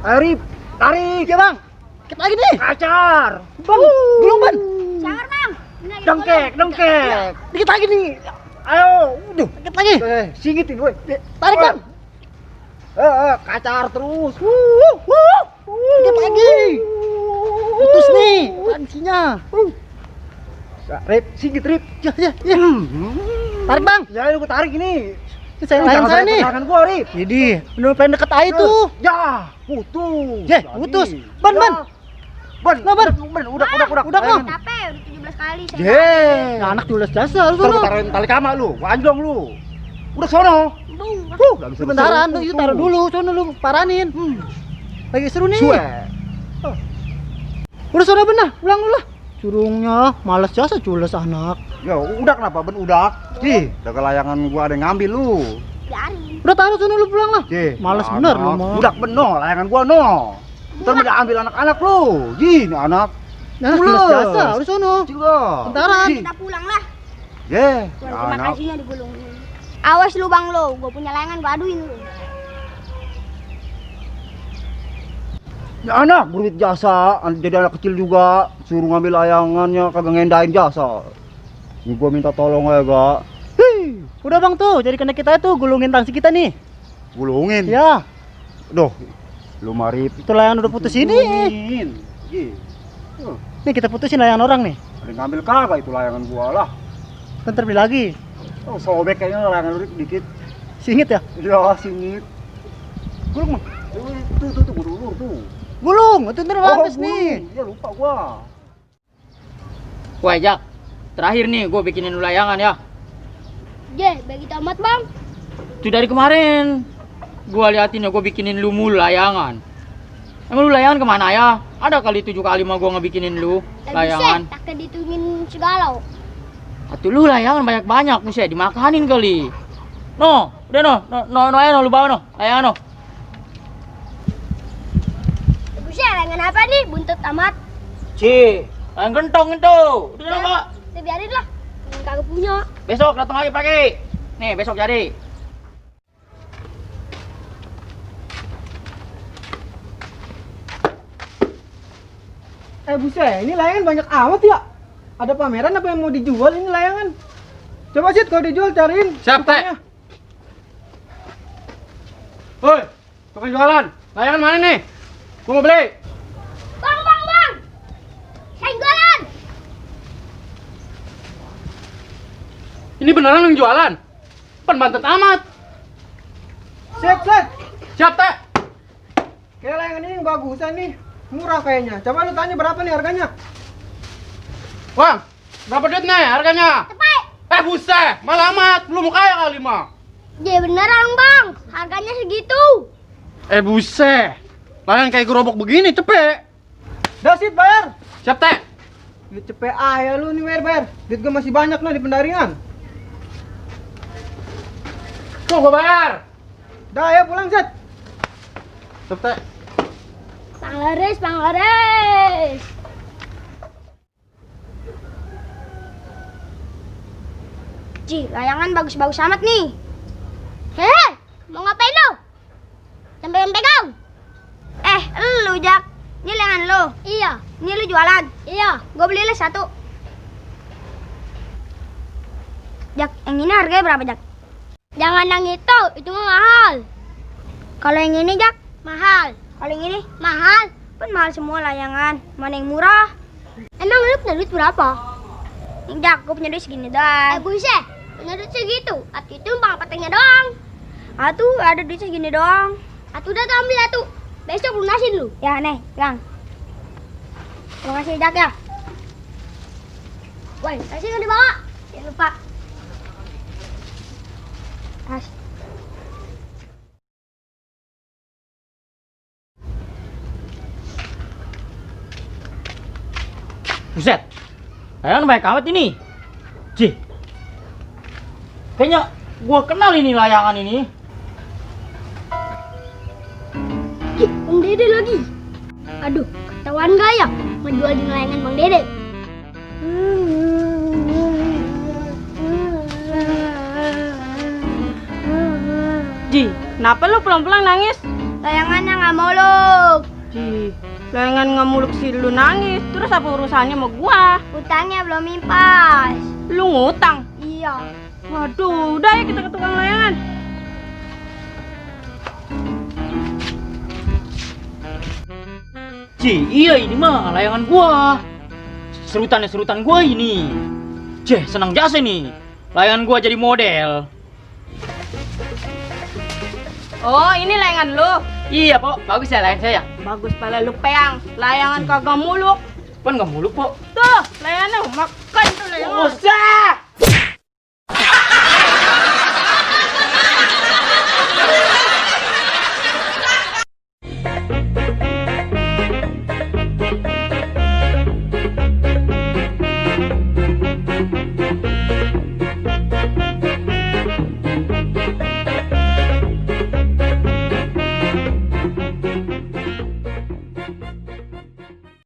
Ayo Rip, tarik Ya bang, dikit lagi nih. kacar. Bang, gulung ban. Sangar bang. Benar, Dengkek, dengkek. Dikit lagi nih. Ayo, udah. Dikit lagi. Singitin woi. Tarik bang. Kacar terus. Dikit lagi. Putus nih pancinya. Rip, singit Rip. Ya. Tarik bang. Ya, lu tarik ini. Ini saya layan saya nih. Tangan gua Rip. Jadi, bener pengen deket aja tuh. Ya, putus. Ya, putus. Ban. Ban, Nah, Ban. Udah, Udah, Bang. Capek, udah 17 kali saya. Ye. Ya anak 12 jasa lu Ntar gua sono. taruhin tali kama lu, anjlong lu. Udah sono. Bung. Gak bisa Sebentaran bersama. lu itu taruh dulu, sono lu paranin. Lagi seru nih. Suwe. Udah sono benar, pulang lu lah. Curungnya malas jasa cules anak. Ya udah kenapa Ben udah? Udah ke layangan gua ada yang ngambil lu. Biarin. Udah taruh sono lu pulang lah. Malas bener lu mah. Udah bener layangan gua no. Ntar mau diambil anak-anak lu. Ini anak. Nah, Pules. malas jasa, udah sono. Juga. Bentaran. Kita pulang lah. Ye, Terima anak. kasihnya digulung. Awas lu bang lo, gua punya layangan gua aduin lu. Ya anak berduit jasa, jadi anak kecil juga suruh ngambil layangannya kagak ngendain jasa. Ini gua minta tolong ya gak. Udah bang tuh, jadi kena kita itu gulungin tangsi kita nih. Gulungin. Ya, Duh, lu marip. itu layangan udah putus ini. Gulungin. Nih kita putusin layangan orang nih. Ada yang ngambil kagak itu layangan gua lah. Ntar beli lagi. Oh, sobek kayaknya layangan lu dikit. Singit ya? Ya, singit. Gulung mah. Tuh, gua dulu tuh. Gulung, itu ntar habis nih. Ya lupa gua. Wah Jak, terakhir nih gue bikinin lu layangan ya. Je, bagi tamat bang. Itu dari kemarin. Gue liatin ya gue bikinin lu mulu layangan. Emang lu layangan kemana ya? Ada kali 7 kali mah gue ngebikinin lu layangan. Tak dihitungin segala. Atuh lu layangan banyak-banyak nih dimakanin kali. No, udah no ayo no, lu bawa no, layangan no. Buset, layangan apa nih? Buntut amat. Layangan gentong itu. Udah Pak. Ya biarin lah. Kagak punya. Besok datang lagi pagi. Nih, besok jadi. Buset, ini layangan banyak amat ya. Ada pameran apa yang mau dijual ini layangan? Coba sih kalau dijual cariin. Siap, Teh. Woi, tukang jualan. Layangan mana nih? Gua mau beli. Bang. Saya jualan. Ini beneran yang jualan? Bantet amat. Set. Siap, Teh. Kayak layangan ini yang bagusan nih. Murah kayaknya. Coba lu tanya berapa nih harganya? Bang, berapa duit nih harganya? Cepet. Buset, malah amat. Lu mau kaya kali mah. Ya beneran bang. Harganya segitu. Buset. Layangan kayak gerobak begini, cepet. Dasit bayar. Siap, Teh. Duit cepet aja lu nih bayar. Duit gue masih banyak nih di pendaringan. Tuh, gua bayar. Dah ya pulang Set. Siap, Teh. Panglaris. Ci, layangan bagus-bagus amat nih. Heh, mau ngapain lo? Sampai yang pegang. Lu Jak. Ini layangan lo. Iya. Ini lu jualan. Iya. Gua beli lah 1. Jak, yang ini harganya berapa Jak? Jangan yang itu mah mahal. Kalau yang ini Jak, mahal. Kalau yang ini mahal. Kan mahal semua layangan. Mana yang murah? Emang lu punya duit berapa? Jak, gue punya duit segini doang. Buset, punya duit segitu. Atuh itu bang patengnya doang. Atuh ada duit segini doang. Atuh udah tuh ambil atuh. Besok lunasin lu. Ya nih, Bang. Terima kasih Jak ya. Woi, kasih nggak dibawa? Jangan lupa. Tas. Buset. Layangan banyak amat ini. Kayaknya gua kenal ini layangan ini. Bang Dede lagi. Aduh, ketahuan gak ya? Ngejualin layangan Bang Dede. Ji, kenapa lu pulang-pulang nangis? Layangannya nggak muluk. Ji, layangan nggak muluk sih lu nangis. Terus apa urusannya sama gua? Utangnya belum impas. Lu ngutang? Iya. Waduh, udah ya kita ke tukang layangan. Ci, iya ini mah layangan gua. Serutan gua ini. Cih, senang jasa nih. Layangan gua jadi model. Oh, ini layangan lu. Iya, Pok. Bagus ya layangan saya. Bagus pala lu peang. Layangan kagak muluk. Kan nggak muluk, Pok. Tuh, layangannya makan tuh layangan. Usah!